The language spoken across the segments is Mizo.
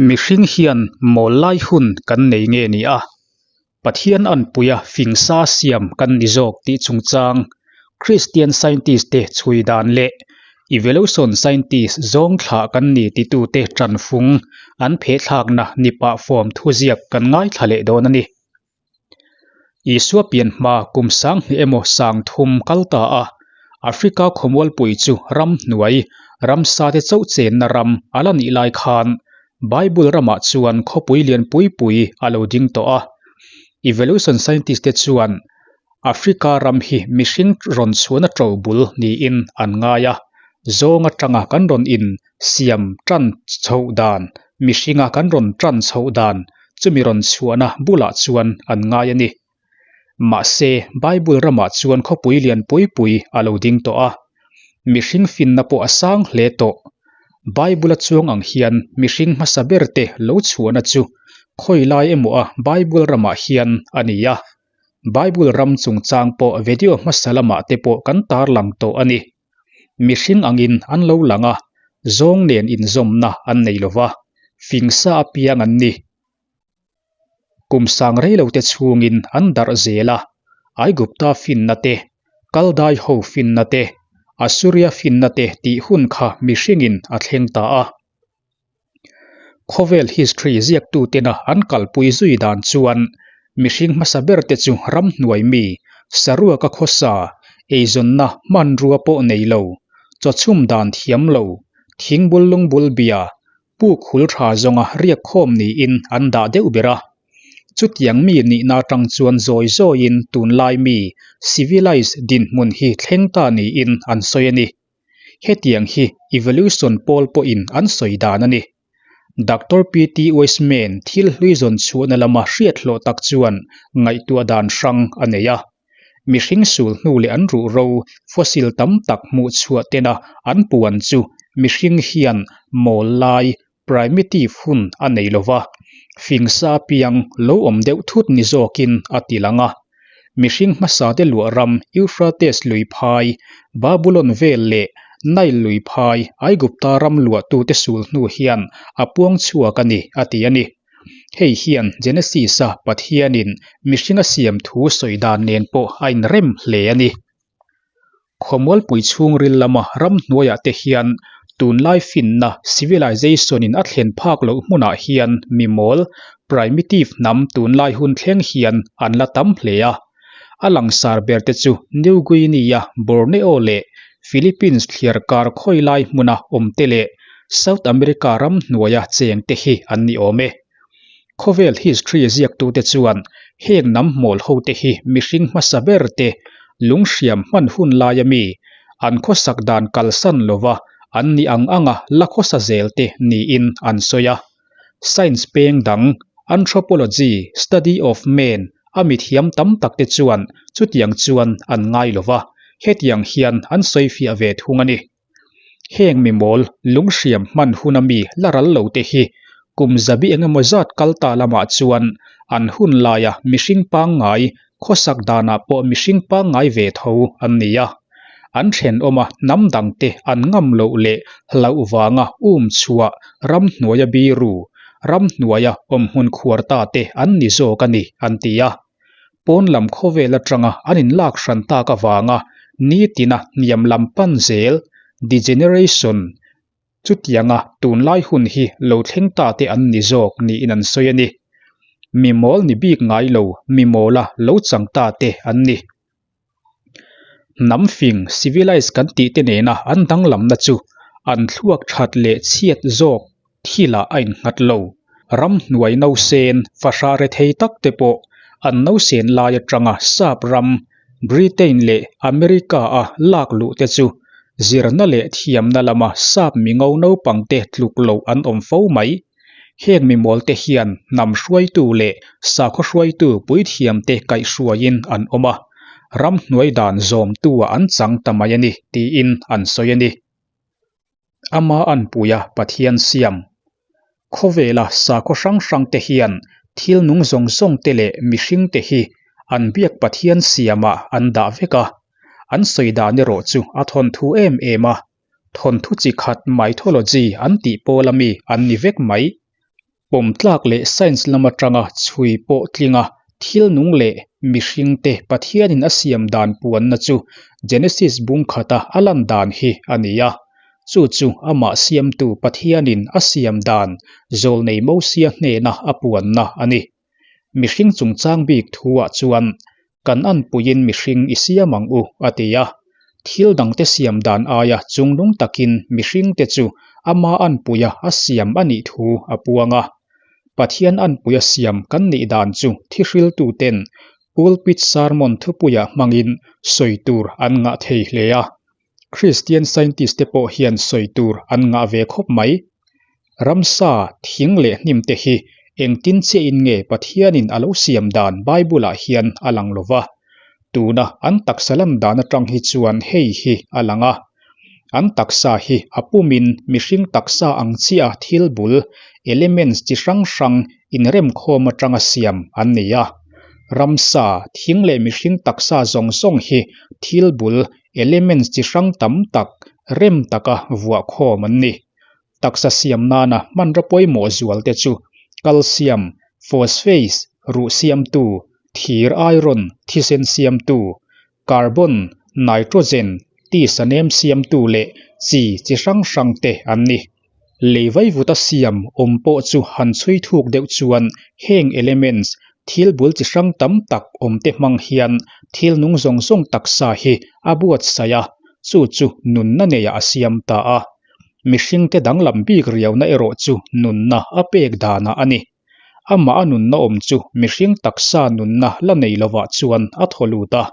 Mihring hian mawl lai hun kan nei nge ni a, Pathian anpuia fing sa siam kan ni zawk tih chungchang Christian scientist te chhui dan leh Evolution scientist zawng thlah kan ni titute tanfung an phehthlakna ni pah fawm thuziak kan ngaithla leh dawn a ni. Isua pian hma kum sanghnih emaw sangthum kal ta a, Africa khawmualpui chu ramhnuai, ramsate chauh chenna ram a la nih lai khan Bible ramah chuan khawpui lian pui pui a lo ding tawh a. Evolution scientist te chuan Africa ram hi mihring rawn chhuahna ṭo bul niin an ngai a, zawng aṭanga kan rawn in siam ṭan chhoh dan, mihringa kan rawn ṭan chhoh dan chumi rawn chhuahna bulah chuan an ngai a ni. Mahse, Bible ramah chuan khawpui lian pui pui a lo ding tawh a, mihring finna pawh a sang hle tawh. Bible-a chuang ang hian mihring hmasa berte lo chhuahna chu khawi lai emaw a Bible ramah hian a ni a. Bible ram chungchang pawh video hmasa lamah te pawh kan tarlang tawh a ni. Mihring angin an lo lang a, zawng nen inzawmna an nei lo va, fing sa apiang an ni. Kum sang rei lo te chhungin an darh zel a, Aigupta finna te, Kaldai ho finna te, Assuria finna te tih hun kha mihringin a thleng ta a. Khawvel history ziaktutena an kalpui zui dan chuan mihring hmasa berte chu ramhnuai mi, saruaka khawsa, eizawnna hmanrua pawh nei lo, chawchhum dan thiam lo, thingbul lungbul bia, puk hul tha zawnga riak khawm niin an dah deuh ber a. Chutiang mi nihna atang chuan zawi zawiin tunlai mi, civilized, dinhmun hi thleng ta niin an sawi a ni. Hetiang hi evolution pawl pawhin an sawi dan a ni. Doctor PT Wiseman thil hlui zawn chhuahna lama hriat hlawh tak chuan ngaihtuah dan hrang a nei a. Mihring sul hnu leh an ruhro fossil tam tak hmuh chhuah tena an puan chu mihring hian mawl lai, primitive, hun a nei lo va, fing sa piang lo awm deuh thut ni zawkin a ti lang a. Mihring hmasa te luah ram Euphrates lui phai, Babulon vel leh Nile lui phai Aigupta ram luahtute sul hnu hian a puang chhuak a ni, a ti a ni. Hei hian Genesis-a Pathianin mihring a siam thu sawi dan nen pawh a inrem hle a ni. Khawmualpui chhungril lama ramhnuaiah te hian tunlai finna, civilization, in a thlen phak loh hmunah hian mimawl, primitive, hnam tunlai hun thleng hian an la tam hle a. A langsar ber te chu New Guinea, Borneo leh Philippines thliar kar khawi lai hmuna awm te leh South America ram hnuaia cheng te hi an ni awm e. Khawvel history ziaktute chuan heng hnam hmawl ho te hi mihring hmasa ber te lunghriam hman hun laia mi an khawsak dan kalsan lova an ni ang anga la khawsa zel te niin an sawi a. Science peng dang, Anthropology, study of man, a mithiam tam tak te chuan chutiang chuan an ngai lova, hetiang hian an sawifiah ve thung a ni. Heng mimawl lunghriam hman huna mi la ral lo te hi kum zabi eng emaw zat kal ta lamah chuan an hun laia mihring pangngai khawsak danah pawh mihring pangngai ve tho an ni a. An thenawma hnam dangte an ngam loh leh hlauh vanga um chhuah ramhnuaia biru, ramhnuaia awmhmun khuar ta te an ni zawk a ni, an ti a. Pawn lam khawvel atanga an inlak hran tak avanga nitina hniam lam pan zel, degeneration, chutianga tunlai hun hi lo thleng ta te an ni zawk niin an sawi a ni. Mi mawl ni bik ngai lo, mi mawla lo chang ta te an ni. Hnam fing, civilized, kan tih te nena an danglamna chu an thluak that leh chhiat zawk thilah a innghat lo. Ramhnuai nausen, fahrah rethei tak te pawh an nausen lai atanga sap ram, Britain leh America-a lak luh te chu zirna leh thiamna lama sap mingo naupang te tluk loh an awm fo mai. Heng mimawlte hian hnam hruaitu leh sakhaw hruaitu puithiamte kaihhruaiin an awm a, ramhnuai dan zawmtu-ah an chang ta mai a ni tiin an sawi a ni. Ama anpuia Pathian siam. Khawvela sakhaw hrang hrangte hian thil nung zawng zawngte leh mihringte hi an biak Pathian siamah an dah vek a, an sawi dan erawh chu a thawnthu em em a, Thawnthu chi khat mythology an tih pawl ami an ni vek mai. Pawm tlak leh science lam atanga chhui pawh tlinga thil nung leh mihringte Pathianin a siam dan puanna chu Genesis bung khata a lan dan hi a ni a. Chu chu amah siamtu Pathianin a siam dan zawlnei Mosia hnena a puanna a ni. Mihring chungchang bik thuah chuan kan anpuiin mihring i siam ang u, a ti a. Thil dangte siam dan aia chungnung takin mihringte chu ama anpuia a siam a nih thu a puang a. Pathian anpuia siam kan nih dan chu thihriltuten pulpit sermon thupuia hmangin sawi tur an ngah thei hle a. Kristian scientist te pawh hian sawi tur an ngah ve khawp mai. Ramsa, thing leh hnim te hi engtin chiahin nge Pathianin a lo siam dan Bible-ah hian a lang lo va. Tuna an taksa lan dan atang hi chuan hei hi a lang a. An taksa hi a pumin mihring taksa ang chiah thil bul, elements chi hrang hrang inremkhawm atanga siam an ni a. Ramsa, thing leh mihring taksa zawng zawng hi thil bul, Elements chi hrang tam tak rem taka vuah khawm an ni. Taksa siam nana hmanraw pawimawh zual te chu calcium, phosphate, ruh siamtu, thir iron, thisen siamtu, carbon, nitrogen, tisa nem siamtu leh chi chi hrang hrang te an ni. Lei vaivuta siam awm pawh chu han chhui thuk deuh chuan heng elements, thil bul chi hrang tam tak awm te hmang hian thil nung zawng zawng taksa hi a buatsaih a, chu chu nunna neiah a siam ta a. Mihringte danglam bik riauna erawh chu nunna a pek danah a ni. Amah a nunna awm chu mihring taksa nunna la nei lovah chuan a thaw lut a.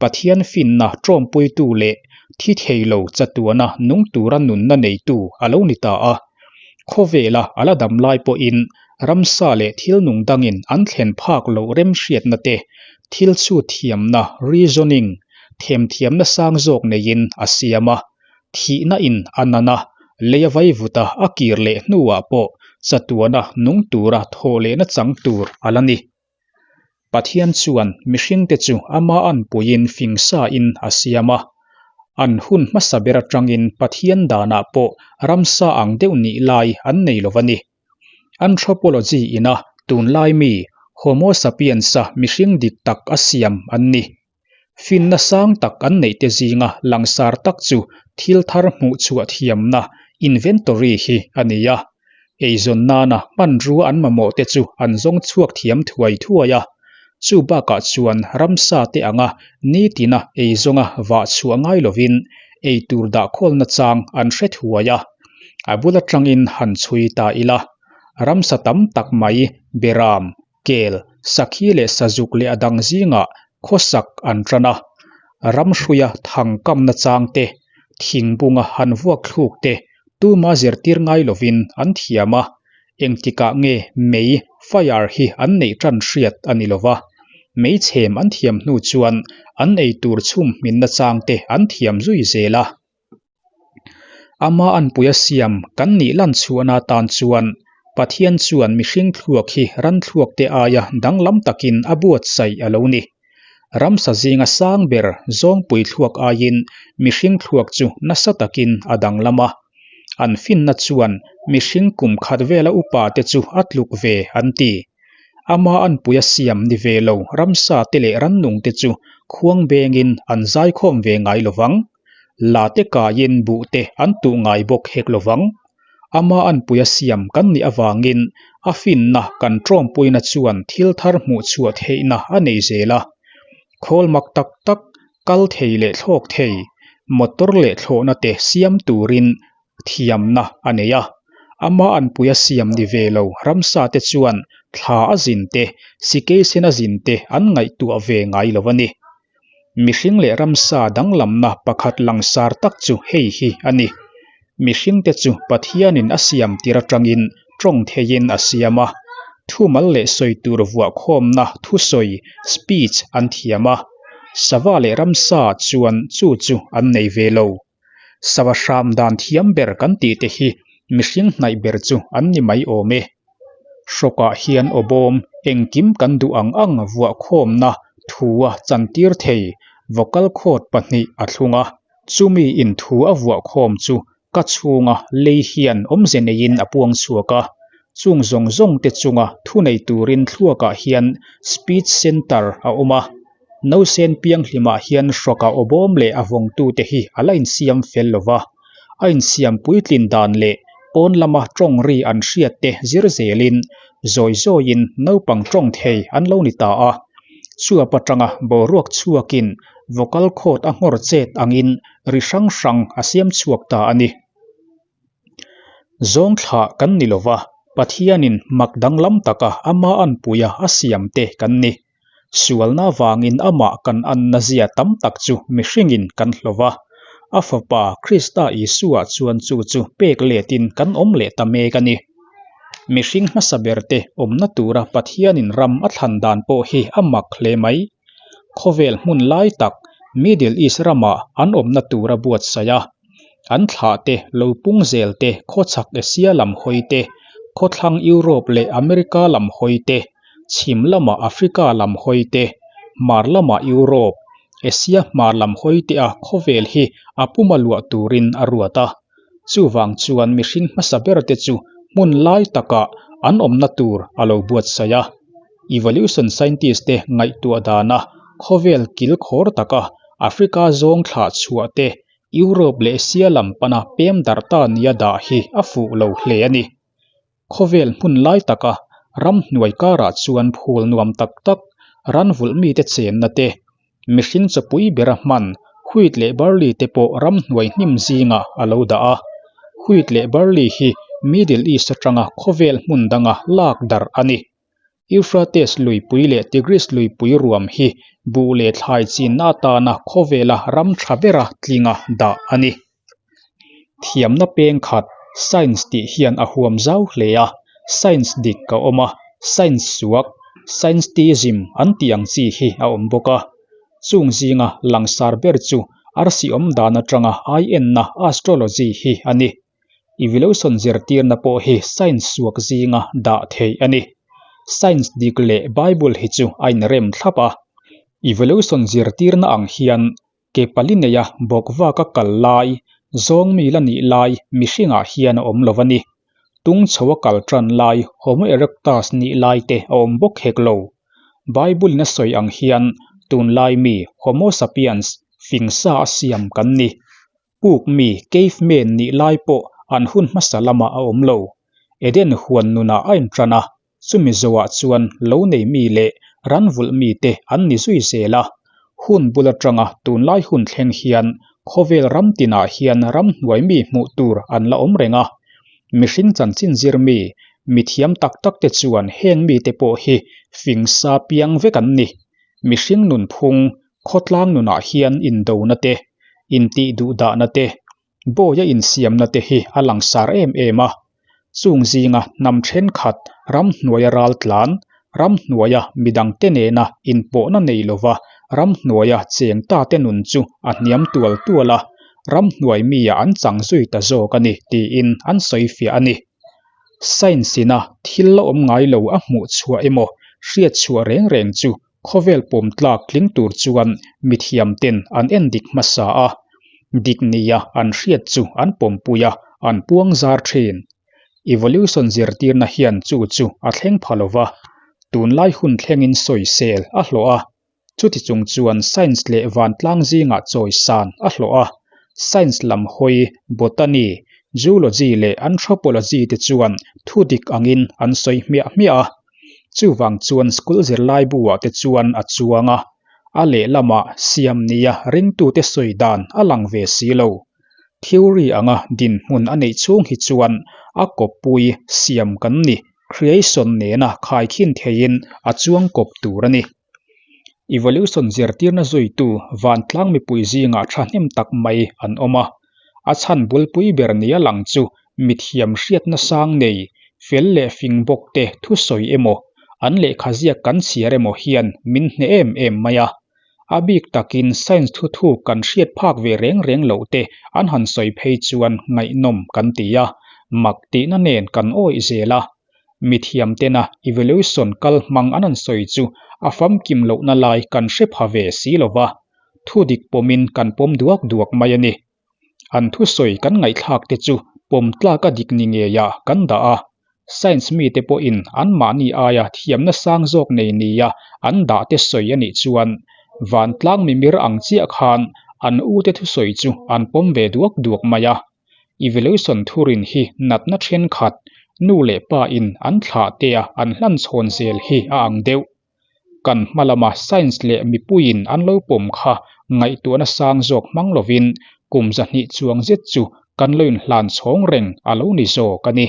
Pathian finna ṭawmpuitu leh thi thei lo chatuana nung tura nunna neitu a lo ni ta a. Khawvela a la dam lai pawhin ramsa leh thil nung dangin an thlen phak loh remhriatna te, thil chhut thiamna, reasoning, themthiamna sang zawk neiin a siam a. Thihna in a nan a, lei a vaivuta a kir leh hnuah pawh chatuana nung tura thawh lehna chang tur a la ni. Pathian chuan mihringte chu ama anpuiin fingsa in a siam a. An hun hmasa ber atangin Pathian danah pawh ramsa ang deuh nih lai an nei lo va ni. Anthropology ina tunlai mi Homo sapiens-a mihring dik tak a siam an ni. Finna sang tak an neihte zinga langsar tak chu thil thar hmuh chhuah thiamna, inventory, hi a ni a. Eizawn nana hmanrua an mamawh te chu an zawng chhuak thiam thuai thuai a. Chu bakah chuan ramsa te anga nitina eizawnga vah chhuah ngai lovin eitur dahkhawlna chang an hre thuai a. A bul atangin han chhui ta ila. Ramsa tam tak mai, beram, Kel, sakhi leh sazuk leh a dang zingah khawsak an tan a, ramhruia thang kamna chang te, thingbunga han vuak thluk te tuma zirtir ngai lovin an thiam a, engtikah nge mei, fire, hi an neih tan hriat a ni lova, mei chhem an thiam hnu chuan an eitur chhum hminna chang te an thiam zui zel a. Ama anpuia siam kan nih lan chhuahna atan chuan Pathian chuan mihring thluak hi ran thluak te aia danglam takin a buatsaih a lo ni. Ramsa zinga sang ber zawngpui thluak aiin mihring thluak chu nasa takin a danglam a. An finna chuan mihring kum khat vela upa te chu a tluk ve an ti. Ama anpuia siam ni ve lo ramsa te leh rannung te chu khuang bengin an zaikhawm ve ngai lovang. La te kaiin buh te an tuh ngai bawk hek lovang. Ama anpuia siam kan nih avangin a finna kan ṭawmpuina chuan thil thar hmuh chhuah theihna a nei zel a. Khawl mak tak tak, kal thei leh thlawk thei, motor leh thlawhna te siam turin thiamna a nei a. Ama anpuia siam ni ve lo ramsa te chuan thla a zin te, sikei sen a zin te an ngaihtuah ve ngai lo a ni. Mihring leh ramsa danglamna pakhat langsar tak chu hei hi a ni. Mihringte chu Pathianin a siam tir atangin tawng theiin a siam a. Thumal leh sawi tur vuahkhawmna thusawi, speech, an thiam a. Sava leh ramsa chuan chu chu an nei ve lo. Sava hram dan thiam ber kan tih te hi mihring hnaih ber chu an ni mai awm e. Hrawkah hian aw bawm engkim kan duh ang ang vuahkhawmna thua chantir thei vocal cord pahnih a thlung a, chumi in thu a vuahkhawm chu ka chhunga lei hian awmze neiin a puang chhuak a. Chung zawng zawng te chunga thunei turin thluakah hian speech centre a awm a. Nausen pianghlimah hian hrawka aw bawm leh a vawngtute hi a la insiam fel lo va, a insiam puitlin dan leh pawn lama tawng ri an hriat te zir zelin zawi zawiin naupang tawng thei an lo ni ta a. Chuap atanga boruak chhuakin vocal cord a nghawr chet angin ri hrang hrang a siam chhuak ta a ni. Zawng thlah kan ni lo va, Pathianin mak danglam taka ama anpuia a siam te kan ni. Sualna vangin amah kan anna zia tam tak chu mihringin kan hlo va, a Fapa Krista Isua chuan chu chu pek letin kan awm leh ta mek a ni. Mihring hmasa berte awmna tura Pathianin ram a thlan dan pawh hi a mak hle mai. Khawvel hmun lai tak Middle East ramah an awmna tura buatsaih a, An thlahte lo pung zel te, khawchhak Asia lam hawi te, khawthlang Europe leh America lam hawi te, chhim lamah Africa lam hawi te, hmar lamah Europe, Asia hmar lam hawi te a khawvel hi a puma luah turin a ruat a. Chuvang chuan mihring hmasa ber te chu hmun lai takah an awmna tur a lo buatsaih a. Evolution scientist te ngaihtuah dana khawvel kil khawr taka Africa zawng thlah chhuah te Europe leh Asia lam pana pem darh ta nia dah hi a fuh lo hle a ni. Khawvel hmun lai taka ramhnuai karah chuan phul nuam tak tak, ran vulh mite chenna te, mihring chawpui bera hman wheat leh barley te pawh ramhnuai hnim zingah a lo dah a. Wheat leh barley hi Middle East atanga khawvel hmun danga lak darh a ni. Euphrates luipui leh Tigris luipui ruam hi buh leh thlai chinna atana khawvela ram tha bera tlinga dah a ni. Thiamna peng khat, science tih hian a huam zau hle a, science dik a awm a, science suak, scientism an tih ang chi hi a awm bawk a. Chung zinga langsar ber chu arsi awm dan atanga aienna astrology hi a ni. Evolution zirtirna pawh hi science suak zinga dah theih a ni. Science dik leh Bible hi chu a inrem thlap a. Evolution zirtirna ang hian ke pali neia bawk vaka kal lai, zawng mi la nih lai mihringah hian a awm lo a ni. Tung chho a kal tan lai Homo erectus nih lai te a awm bawk hek lo. Bible-in a sawi ang hian tunlai mi Homo sapiens fing sa a siam kan ni. Puk mi cavemen nih lai pawh an hun hmasa lamah a awm lo. Eden huan nunah a inṭan a, chumi zoah chuan lo nei mi leh ran vulh mite an ni zui zel a. Hun bul aṭanga tunlai hun thleng hian khawvel ram tinah hian ramhnuai mi hmuh tur an la awm reng a. Mihring chanchin zir mi, mithiam tak takte chuan heng mite pawh hi fing sa piang vek an ni. Mihring nunphung Khawtlang nunah hian indona te, intih duhdahna te, bawia insiamna te hi a langsar em em a. Chung zinga hnam thenkhat ramhnuaia raltlan, ramhnuaia midangte nena inpawhna nei lova ramhnuaia cheng ta te nun chu a hniam tual tual a, ramhnuai mia an chang zui ta zawk a ni tiin an sawifiah a ni. Science ina thil la awm ngai lo a hmuh chhuah emaw hriat chhuah reng reng chu Khawvel pawm tlak tling tur chuan mithiam ten an en dik hmasa a, dik nia an hriat chu an pawmpui a, an puang zar thin. Evolution zirtirna hian chu chu a thleng pha lo va, tunlai hun thlengin sawisel a hlawh a, chuti chung chuan science leh vantlang zingah chawisan a hlawh a, science lam hawi botany, zoology leh anthropology te chuan thudik angin an sawi hmiah hmiah a. Chuvang chuan school zirlai buah te chuan a chuang a, a lehlamah siam nia ringtute sawi dan a lang ve si lo. Theory anga dinhmun a neih chhung hi chuan a kawppui siam kan ni, creation nena khaikhin theiin a chuang kawp tur a ni. Evolution zirtirna zuitu vantlang mipui zingah thahnem tak mai an awm a, a chhan bulpui ber nia lang chu mithiam hriatna sang nei, fel leh fing bawk te thusawi emaw, an lehkha ziak kan chhiar emaw hian min hneh em em mai a. A bik takin science thuthu kan hriat phak ve reng reng loh te an han sawi phei chuan ngaihnawm kan ti a, mak tihna nen kan awih zel a. Mithiam tena evolution kal hmang an han sawi chu a famkim lohna lai kan hre pha ve si lo va, thu dik pawmin kan pawm duak duak mai a ni. An thusawi kan ngaihthlak te chu pawm tlak a dik ni ngeiah kan dah a. Science mite pawhin anmahni aia thiamna sang zawk nei nia an dahte sawi a nih chuan vantlang mimir ang chiah khan an ute thusawi chu an pawm ve duak duak mai a. Evolution thurin hi natna thenkhat nu leh pa in an thlah tea an hlan chhawn zel hi a ang deuh. Kan hma lama science leh mipuiin an lo pawm kha ngaihtuahna sang zawk hmang lovin kum 200 chuang zet chu kan lo inhlan chhawng reng a lo ni zawk a ni.